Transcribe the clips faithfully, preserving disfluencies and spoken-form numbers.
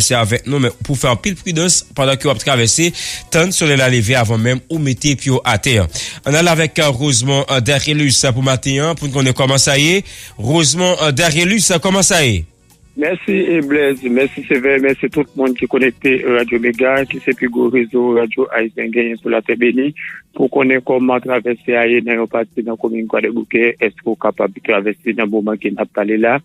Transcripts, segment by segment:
rete avèk nou, men pou fè anpil pridans pandan ke w ap travèse, tann solèy la leve avan menm ou mete pye w atè. Ann al avèk, euh, Rosemond, euh, Derelus pou maten an, pou n konnen kòman sa ye. Rosemond, euh, Derelus, kòman sa ye? Mèsi, eh, Blaise, mèsi Sevè, mèsi tout moun ki konekte Radyo Mega, ki se pi gwo rezo radyo ayisyen genyen sou latè beni. Pou konnen kòman travèse a ye nan yon pati nan komin Kwadèboukè, èske w kapab travèse nan moman ke n ap pale la?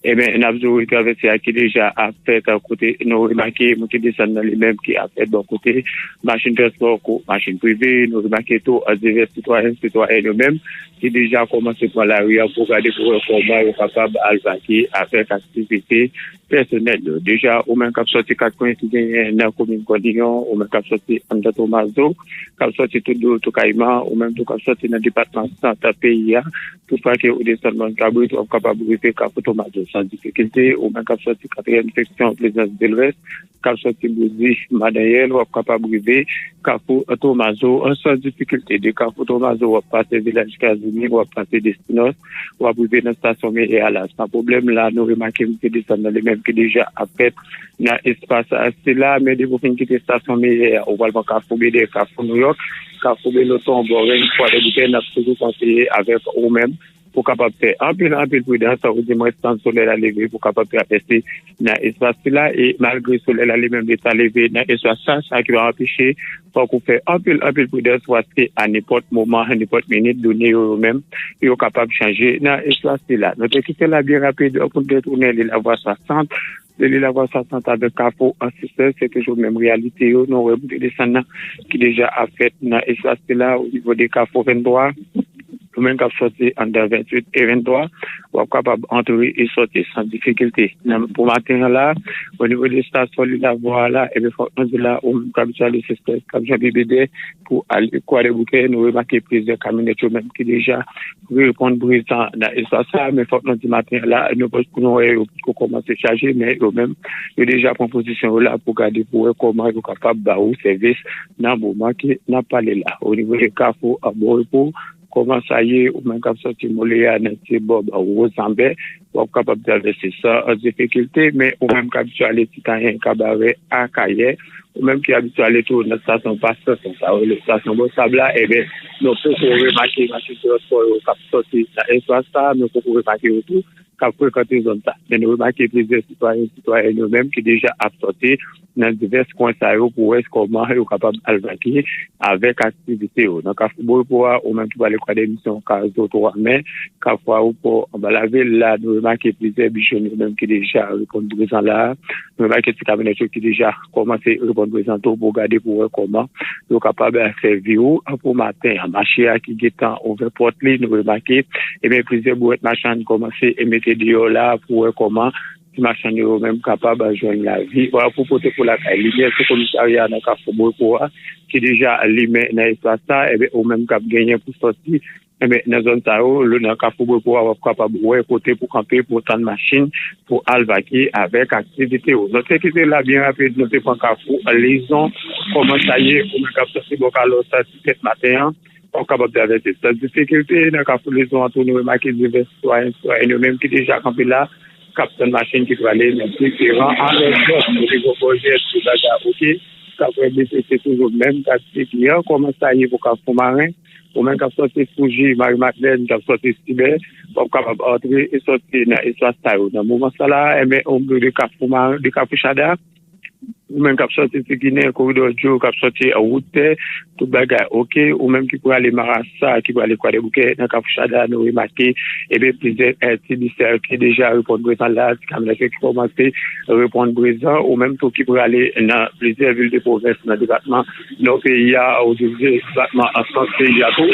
Ebyen, n ap di w travèse a ki deja ap fèt, kote nou remake moun ki desann nan li menm ki ap fèt bò kote machin transpò kou machin prive. Nou remake tou, a, divès sitwayen, sitwayèn yo menm ki deja kòmanse pran lari a pou gade pou wè kòman yo kapab al vake avèk aktivite pèsonèl yo. Deja, ou menm k ap sòti kat kwen ki genyen nan komin Kòdiyon, ou menm k ap sòti anndan Tomazo, k ap sòti tout do Toukayiman, ou menm tou k ap sòti nan depatman sant peyi a, tout pa ke ou desann Mòn Kabrit, w ap kapab rive Kafou Tomazo san difikilte, ou menm k ap sòti katriyèm seksyon Plezans de Lwès, k ap sòti Bouzi Madanyèl, w ap kapab rive Kafou Tomazo san difikilte. De Kafou Tomazo, w ap pase Vilaj Kazimi, w ap pase Destinos, w ap rive nan estasyon Meyè a la san pwoblèm. La, nou remake moun ki desann nan li menm ki deja ap fèt nan espas sila, men depi w fin kite estasyon Meyè a, ou pral pran Kafou Bedè, Kafou Nouyòk, Kafou Beloton, Bòrèn, Kwadèboukè, n ap toujou konseye avèk ou menm pou kapab fè anpil, anpil pridans, ou di mwen, tann solèy la leve pou kapab travèse nan espas sila. E malgre solèy la li menm li ta leve nan espas sa, sa ki pa anpeche, fòk ou fè anpil, anpil pridans, paske a nenpòt moman, nenpòt minit, done yo, yo menm, yo kapab chanje nan espas sila. Nou te kite la byen rapid pou n te tounen Lil Lavwa swasant. De Lil Lavwa swasant avèk Kafou Ansistè, se toujou menm reyalite yo. Nou wè moute desann nan ki deja ap fèt nan espas sila, o nivo de Kafou venntwa. Ou menm k ap sòti anndan venntuit e venntwa, w ap kapab antre e sòti san difikilte. Nan, pou maten an la, o nivo de estasyon Lil Lavwa la, ebyen, fòk nou di la, ou menm k ap sòti Sestès, k ap janbe Bedè, pou al Kwadèboukè, nou remake plizyè kamyonèt yo menm ki deja reponn prezan nan espas sa, men fòk nou di maten an la, nou, nou wè yo poko kòmanse chaje, men yo menm, yo deja pran pozisyon yo la pou gade pou wè kòman yo kapab ba ou sèvis nan moman ke n ap pale la. O nivo de Kafou Bon Repo, kòman sa ye, ou menm k ap sòti Moleya nan ti bò Wozanbè, w ap kapab travèse san difikilte, men ou menm k ap ale Titanyen, Kabarè, Akayè, ou menm ki abitye ale tou nan estasyon Pastasyon, sa yo rele estasyon Bò Sab la, ebyen, nou poko remake machin transpò yo k ap sòti nan espas sa, nou poko remake yo tou k ap frekante zòn sa. Men nou remake plizyè sitwayen, sitwayèn yo menm ki deja ap sòti nan divès kwen sa yo pou wè kòman yo kapab al vake avèk aktivite yo. Nan Kafou Bon Repo a, ou menm ki prale Kwadèmisyon, Kazo, Twa Men, Kafou Ayewopò, anba lavil la, nou remake plizyè bis jòn yo menm ki deja reponn prezan la. Nou remake ti kamyonèt yo ki deja kòmanse reponn prezan tou pou gade pou wè kòman yo kapab sèvi ou pou maten an. Mache a ki gentan ouvè pòt li, nou remake, ebyen, plizyè bourèt machann kòmanse mete deyò la pou wè kòman ti machann yo menm kapab jwenn lavi pou pote pou lakay. Limyè sou komisarya nan Kafou Bon Repo a, ki deja limen nan espas sa, ebyen, ou menm k ap genyen pou sòti, ebyen, nan zòn sa yo, nan Kafou Bon Repo a, w ap kapab wè kote pou kanpe, pou tann machin, pou al vake avèk aktivite yo. Nou te kite la byen rapid, nou te pran Kafou Lezon. Kòman sa ye, ou menm k ap sòti bò Kalòs, ti tèt maten an, w ap kapab travèse san difikilte. Nan Kafou Lezon an tou, nou remake divès sitwayen, sitwayèn yo menm ki deja kanpe la, k ap tann machin ki prale nan diferan alè zòn. Kote Gwo Pwojè, ti bagay, oke. K ap wè B T C toujou menm katye ki an. Kòman sa ye pou Kafou Maren? Ou menm k ap sòti Fouji, Mari Madlèn, k ap sòti Sibè, w ap kapab antre e sòti nan espas sa yo. Nan moman sa la, enben, ou de Kafou Maren, de Kafou Chada, ou menm k ap sòti Ti Ginen, koridò Djo, k ap sòti wout tè, tout bagay oke. Ou menm ki prale Marasa, ki prale Kwadèboukè, nan Kafou Chada, nou remake, ebyen, plizyè, eh, ti bis ki deja reponn prezan la, ti kamyonèt ki kòmanse reponn prezan, ou menm tou ki prale nan plizyè vil de pwovens nan depatman Nò peyi a, ou di depatman an sant peyi a tou,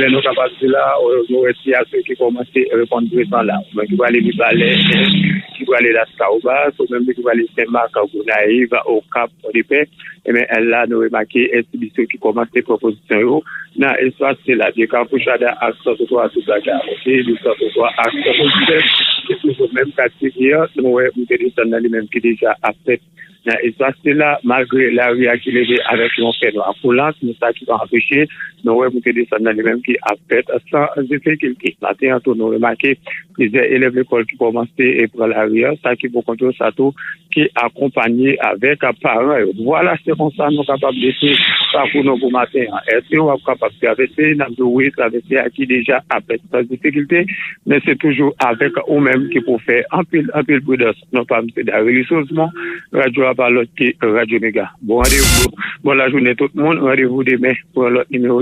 men nou kapab di la, nou wè sitiyasyon ki kòmanse reponn prezan la. Ou menm ki prale Mibalè, ki prale Laskawobas, ou menm ki prale Senmak, Gonayiv, Okap, Pòdepè, Ebyen, la, nou remake enstibisyon ki kòmanse pran pozisyon yo nan espas sila, de Kafou Chada ak Santotwa tout bagay. Oke, de Santotwa ak Santotwa, se toujou menm katye ki an, nou wè moute desann nan li menm ki deja ap fèt nan espas sila, malgre lari a ki leve avèk yon fènwa koulant, men sa ki pa anpeche, nou wè moute desann nan li menm ki ap fèt san difikilte. Maten an tou, nou remake plizyè elèv lekòl ki kòmanse e pran lari a, sa ki pou kont yo, sa tou ki akonpanye avèk paran yo. Vwala, se konsa nou kapab lese pakou nou pou maten an. Èske w ap kapab travèse? N ap di w wi, travèse a ki deja ap fèt san difikilte, men se toujou avèk ou menm ki pou fè anpil, anpil pridans. Non pa m se Darely Osmond, radyo a pa lòt ke Radyo Mega. Bon randevou, bon lajounen tout moun, randevou demen pou yon lòt nimewo.